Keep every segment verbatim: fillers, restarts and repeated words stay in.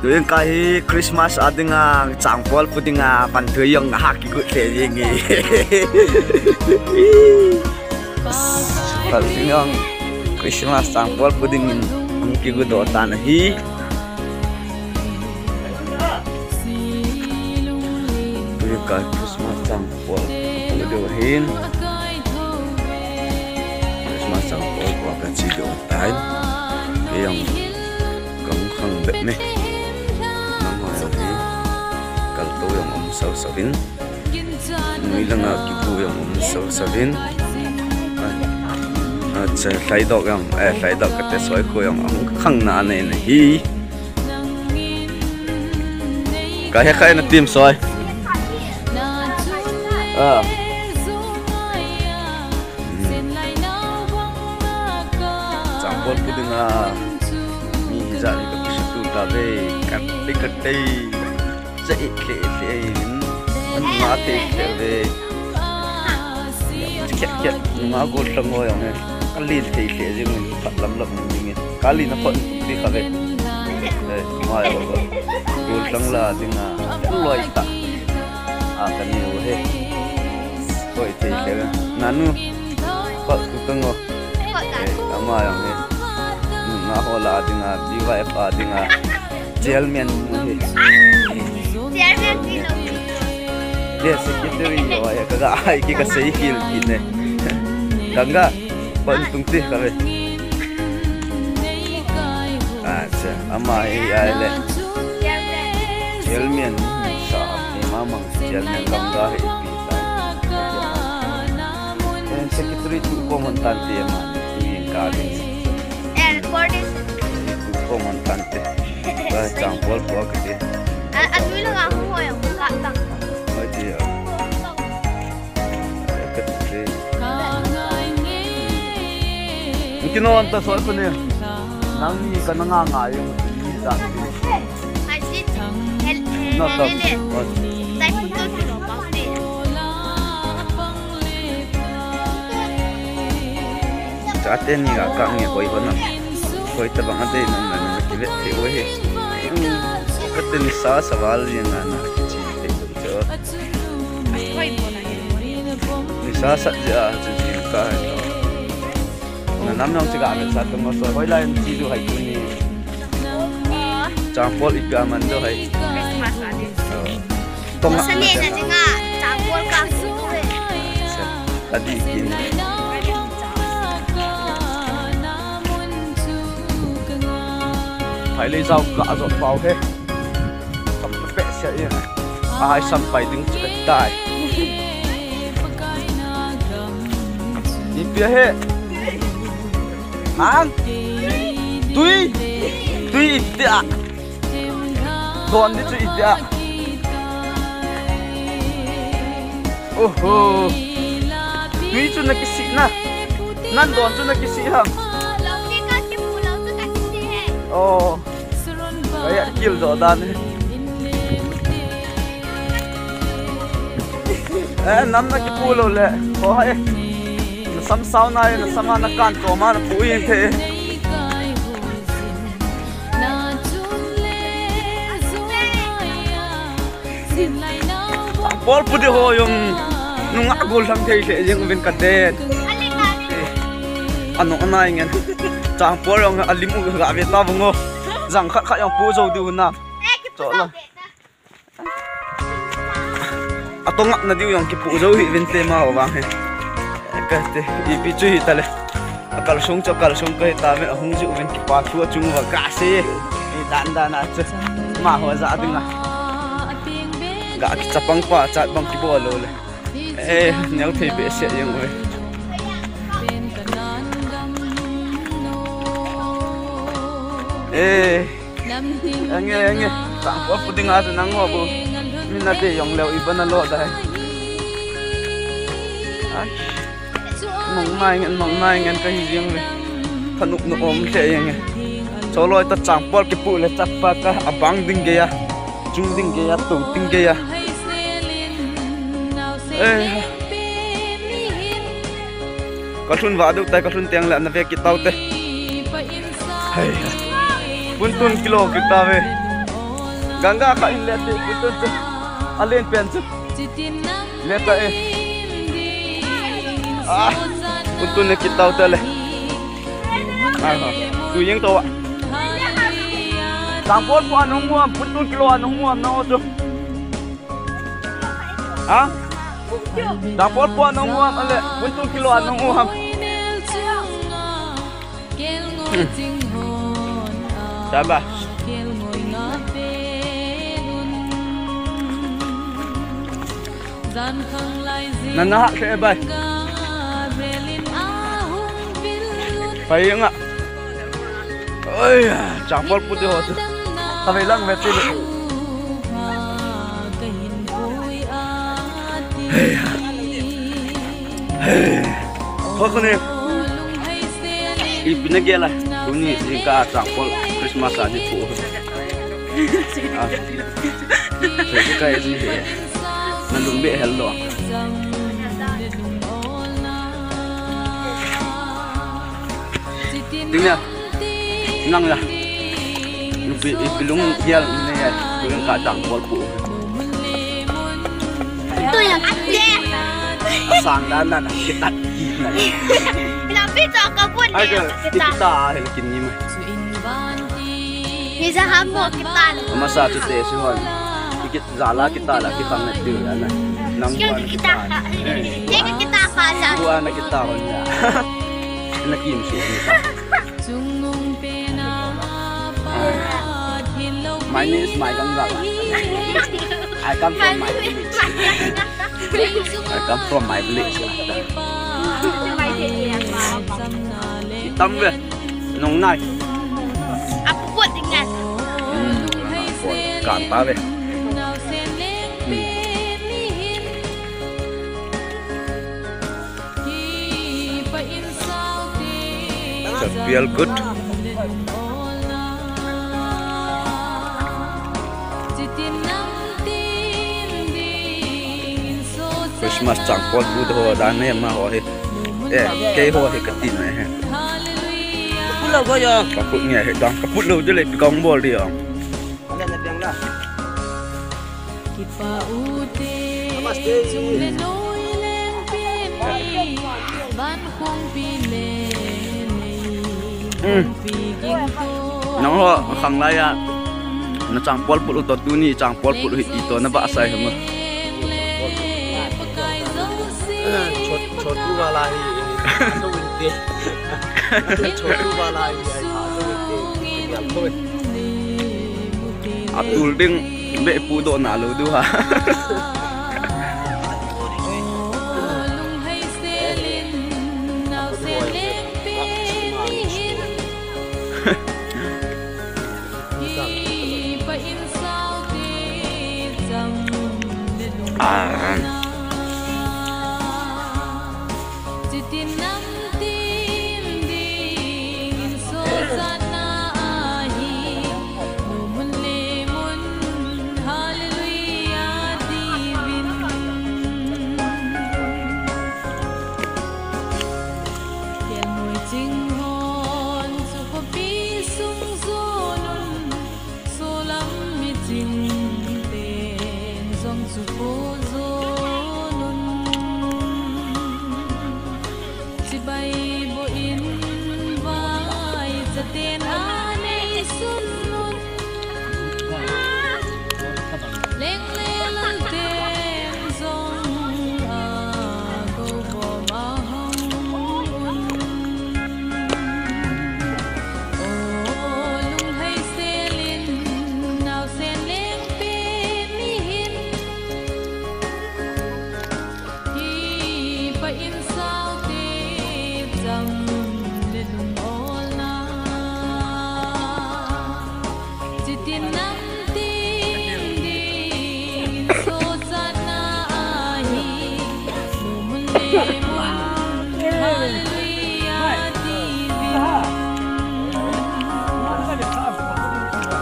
Tuin ka hi Christmas a dinga changpol pu dinga pan thu jong ha kigot le jing e. Pan thu jong Christmas changpol pu dingin hung kigot doh tan ahi. Tuin ka Christmas changpol pu diu ahin. Christmas changpol pu ka chi diu tai. Kei jong kahung khang bep me. Nangho jong hi kaltou jong um sausau vin. Nui langa kipu jong um sausau vin. Acha, lhaidok jong, eh, lhaidok kate soi khu jong um khang na nei na hi. Ka he khai na team soi. Ah. Changpol pu dinga mi hijat hi ka kisutu tave, ka te ka te. Sa i khe khe in. An ma te khe ve. Khe khe, nunga gollhang ho jong e. Ka lin thei khe jing in, phat lam lam jing in. Ka lin a phot ti kha ve. Eh, ma ya ba. Gollhang la dinga loi ta. A ka ni u he. Hoi thei khe ve. Nanu. Phot tu ka ngo. Eh, ama jong he. Nunga ho la dinga, B Y F a dinga. Chairman mu hi. Chairman ti lo. Le secretary lo ya ka ga ai ki ka sei kil ki ne. Ganga, pon tung ti ka ve. Acha, ama hi ai le. Chairman sa, ni mama, chairman Ganga hi pi ta. Eh, secretary tu ko mon tan ti ma, tu yin ka ding. Eh, coordination. Tu ko mon tan ti. Ba changpol ko ka ti. A, a nui lo nga hu ho ya, hu ka tang. Oi ti ya. Ka ti. Kino anta soi ko ni. Nang ni ka na nga nga yung ni ta. Ai si. Hel, hel, no, hel, hel. Tai pun to kino pa ti. Chate ni ga ka nge hoi hon a. Hoi tabang a dei nang na na ki vet thei u hi. Ka te nisa sa val jeng a na ki chi thei u cho. Nisa sat jeh a chu jing ka hai to. Na nam nong chi ga vet sat to mo so hoi lai chi du hai tu ni. Changpol ipi a man do hai. Christmas a di. Oh. Tong a. Sa ne na dinga, changpol ka su ve. Adi kin. Hai le jao ka jot pau he. Sam pe se ye. A hai sam pai ding che tai. Ipi he. Ang. Tui. Tui itia. Don di chu itia. Oho. Tui chu na kisi na. Nan don chu na kisi ham. Oh. Kaya kil do dan. Eh, nam na kipu lo le. Ko hai. Na sam sao na, na sama na kan to ma na pu in the. Changpol pu di ho jong nunga gollhang thei le jeng uvin ka det. Ano anai ngen. Changpol jong alim u ga ve ta vang o. Jang khat khat jong pu jo diu na. Cho la. Atong na diu jong kipu jo hi vin te ma ho vang he. Ka te, ipi chu hi ta le. A kalsong chu kalsong ka hi ta ve, ahung ju vin kipa thu a chung va ka se. Ni dan dan a chu. Ma ho ja ding a. Ga kichapang pa chat bang kibol lo le. Eh, neo thei be se jeng ve. Eh. Ange, ange. Changpol pu dinga chu nang ngo bu. Min na te jong leo i bana lo dai. Ai. Nong nai ngen, nong nai ngen ka hi jeng le. Thanop nu om the jeng e. Choloi ta changpol kipu le chapa ka abang ding gei a. Chung ding gei a, tu ding gei a. Eh. Ka lhun va deu tai, ka lhun teng le na ve kit tau te. Hei. Puntun kilo kit tave. Ganga kha in le te puntun chu. Alen pen chu. Le ta e. Ah, puntun ne kit tau ta le. Ah, tu yeng to wa. Changpol pu anung muam, puntun kilo anung muam na o chu. Ha? Changpol pu anung muam, ale, puntun kilo anung muam. Sabah. Nana ha se bai. Pai nga. Oi, changpol pu te ho tu. Kavei lang ve ti. Hey. Hey. Ho ko ne. Ipi na gel a, tuni jingkah a changpol Christmas a di pu. Ah. Jingkah a di he. Na lung be hel lo. Ding ya. Nang ya. Ipi, ipi lung gel ne ya. Jingkah a changpol pu. Tu yang ate. Sang dan dan kitat ki na. Pina pi cho ka pun. Ai ne, ka kita. Kita hel kin ni ma. Ni ja ham mo kita. Masa tu te si hon. Kit jala kita la ki khang na tu la na. Nang ko na kita. Kita. Ye ka kita kha ja. Ko na kita hon ya. Na kim su kita. My name is Mai Ganggal. I come from my village. I come from my village. Itam ve, nung nai. Apukot ingat. Hmm, kan ta ve. Hmm. Feel good. Christmas changpol pu te ho dan ne ma ho hi. Eh, kei ho hi ka tin ne he. Kaput lo go yo. Kaput nge he dan kaput lo de le pi kong bol di yo. Kipa u te, namaste. Chung le noi leng pen ni, van khong pi le nei, mm, khong pi ging to. Nang ho, khang lai a, na changpol put u to tuni, changpol put u hi ti to, na ba sai hama. Chot, chot u wala hi, so in te. Chot u wala hi, ai, so in te. Atul ding be pu do na lo du ha. Ah. Chitin namtin dingin sochatna ahi, nu mun le mun, hallelujah, tivin. Kelngoi ching hon chu khopi sung jonun, solam miching ten jong chu pho jonun. Chibai boh in vaicha ten anei sun un. Leng le lal ten jong akou bom ahung un. O lunghei sel in naosen leng pen ni hin. Hi pa in saute cham le lungolna. Chitin namtin dingin sochatna ahi. Nu mun le mun, hallelujah, tivin.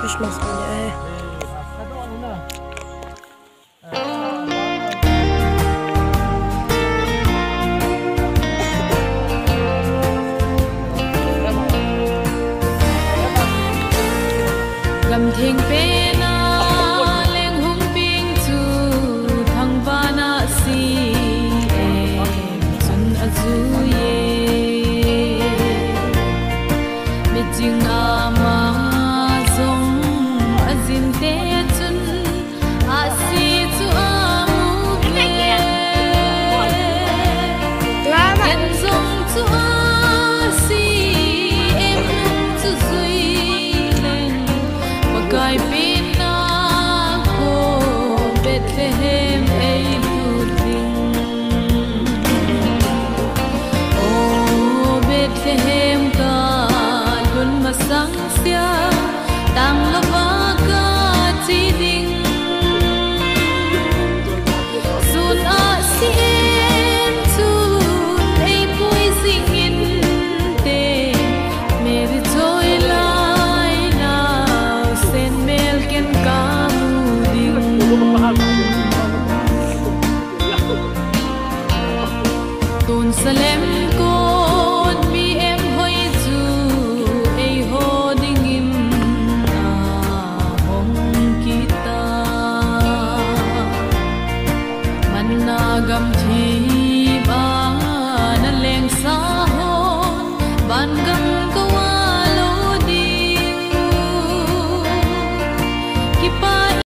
Christmas ani e. Thingpena leng hung ping chu thangvana si em chun ajui e. Miching ama jong ajinte chun asi chu amu ve. Ken jong chu asi em nung chu jui leng Pakai pena ho Bethlehem ei lut ding. O Bethlehem ka lhun masang sia, tanglouva ka che ding. Sun a si em chun ei pui jing inte, Mary choi lai nausen mel ken ka mu ding. Tun Salem